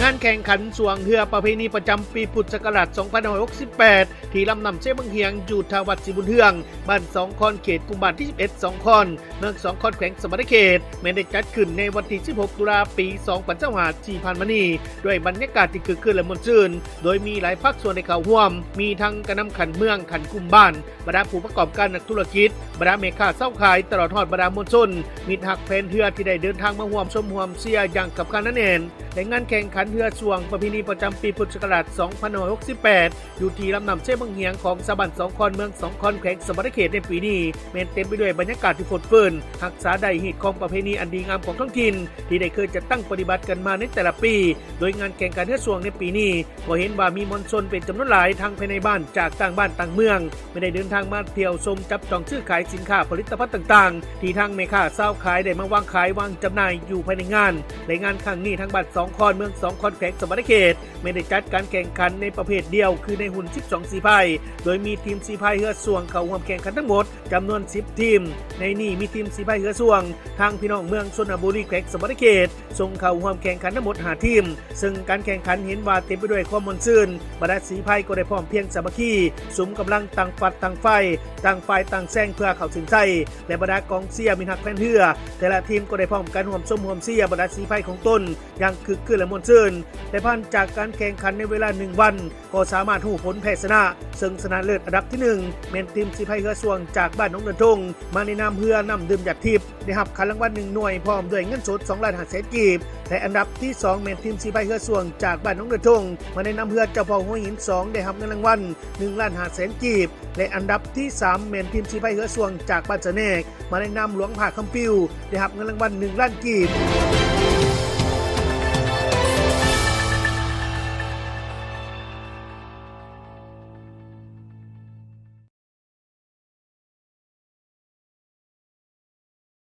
ງານແຂ່ງຂັນຊ່ວງເຮືອປະເພນີປະຈຳປີພຸດສັກກະລາດສອງພັນຫ້າຮ້ອຍຫົກສິບແປດ ທີ່ລຳນ້ຳເຊບັ້ງຫຽງ ຢູ່ທ່າວັດສີບຸນເຮືອງ ບ້ານສອງຄອນ ເຂດກຸ່ມບ້ານທີສິບເອັດ ສອງຄອນ ເມືອງສອງຄອນ ແຂວງສະຫວັນນະເຂດ ແມ່ນໄດ້ຈັດຂຶ້ນໃນວັນທີສິບຫົກ ຕຸລາ ປີສອງພັນຊາວຫ້າ ທີ່ຜ່ານມານີ້ ດ້ວຍບັນຍາກາດທີ່ຄຶກຄື້ນ ແລະ ມ່ວນຊື່ນ ໂດຍມີຫຼາຍພາກສ່ວນໄດ້ເຂົ້າຮ່ວມ ມີທັງການນຳຂັ້ນເມືອງ, ຂັ້ນກຸ່ມບ້ານ, ບັນດາຜູ້ປະກອບການ, ນັກທຸລະກິດ, ບັນດາແມ່ຄ້າຊາວຂາຍ ຕະຫຼອດຮອດບັນດາມວນຊົນ ມິດຮັກແຟນເຮືອທີ່ໄດ້ເດີນທາງມາຮ່ວມຊົມຮ່ວມເຊຍຢ່າງຄັບຄານໜາແໜ້ນ. ໃນງານແຂ່ງຂັນເຮືອຊ່ວງປະເພນີປະຈຳປີພຸດສັກກະລາດສອງພັນຫ້າຮ້ອຍຫົກສິບແປດ ຢູ່ທີ່ລຳນ້ຳເຊບັ້ງຫຽງ ຂອງຊາວບ້ານສອງຄອນ ເມືອງສອງຄອນ ແຂວງສະຫວັນນະເຂດ ໃນປີນີ້ ແມ່ນເຕັມໄປດ້ວຍບັນຍາກາດທີ່ຟົດຟື້ນ, ຮັກສາໄດ້ຮີດຄອງປະເພນີອັນດີງາມຂອງທ້ອງຖິ່ນ ທີ່ໄດ້ເຄີຍຈັດຕັ້ງປະຕິບັດກັນມາໃນແຕ່ລະປີ. ໂດຍງານແຂ່ງຂັນເຮືອຊ່ວງໃນປີນີ້ ກໍເຫັນວ່າມີມວນຊົນເປັນຈຳນວນຫຼາຍ ທັງພາຍໃນບ້ານ, ຈາກຕ່າງບ້ານຕ່າງເມືອງ ແມ່ນໄດ້ເດີນທາງມາທ່ຽວຊົມ, ຈັບຈອງຊື້ຂາຍສິນຄ້າຜະລິດຕະພັນຕ່າງໆ ທີ່ທາງແມ່ຄ້າຊາວຂາຍໄດ້ມາວາງຂາຍວາງຈຳໜ່າຍຢູ່ພາຍໃນງານ. ໃນງານຄັ້ງນີ້ ທາງບ້ານສອງຄອນ ເມືອງສອງຄອນ ແຂວງສະຫວັນນະເຂດ ແມ່ນໄດ້ຈັດການແຂ່ງຂັນໃນປະເພດດຽວ ຄືໃນຮຸ່ນສິບສອງສີພາຍ ໂດຍມີທີມສີພາຍເຮືອຊ່ວງເຂົ້າຮ່ວມແຂ່ງຂັນທັງໝົດຈຳນວນສິບທີມ. ໃນນີ້ມີທີມສີພາຍເຮືອຊ່ວງ ທາງພີ່ນ້ອງເມືອງຊົນນະບູລີ ແຂວງສະຫວັນນະເຂດ ສົ່ງເຂົ້າຮ່ວມແຂ່ງຂັນທັງໝົດຫ້າທີມ, ເຊິ່ງການແຂ່ງຂັນເຫັນວ່າເຕັມໄປດ້ວຍຄວາມມ່ວນຊື່ນ, ບັນດາສີພາຍກໍໄດ້ພ້ອມພຽງສາມັກຄີ, ສຸມກຳລັງຕ່າງຝັດຕ່າງໄຟ, ຕ່າງຝ່າຍຕ່າງແຊງເພື່ອເຂົ້າເສັ້ນໄຊ, ແລະ ບັນດາກອງເຊຍມິດຮັກແຟນເຮືອ ແຕ່ລະທີມກໍໄດ້ພ້ອມກັນຮ່ວມຊົມຮ່ວມເຊຍບັນດາສີພາຍຂອງຕົນຢ່າງຄຶກຄື້ນ ແລະ ມ່ວນຊື່ນ. ແລະ ຜ່ານຈາກການແຂ່ງຂັນໃນເວລາໜຶ່ງວັນ ກໍສາມາດຮູ້ຜົນແພ້ຊະນະ, ເຊິ່ງຊະນະເລີດອັນດັບທີໜຶ່ງ ແມ່ນທີມສີພາຍເຮືອຊ່ວງຈາກບ້ານໜອງເດີນທົ່ງ ມາໃນນາມເຮືອນ້ຳດື່ມຢາດທິບ ໄດ້ຮັບຂັນລາງວັນໜຶ່ງໜ່ວຍ ພ້ອມດ້ວຍເງິນສົດສອງລ້ານຫ້າແສນກີບ ແລະ ອັນດັບທີສອງ ແມ່ນທີມສີພາຍເຮືອຊ່ວງຈາກບ້ານໜອງເດີນທົ່ງ ມາໃນນາມເຮືອເຈົ້າພໍ່ຫົວຫີນສອງ ໄດ້ຮັບເງິນລາງວັນໜຶ່ງລ້ານຫ້າແສນກີບ ແລະ ອັນດັບທີສາມ ແມ່ນທີມສີພາຍເຮືອຊ່ວງຈາກບ້ານສະແນກ ມາໃນນາມຫຼວງພາຄຳປິວ ໄດ້ຮັບເງິນລາງວັນໜຶ່ງລ້ານກີບ.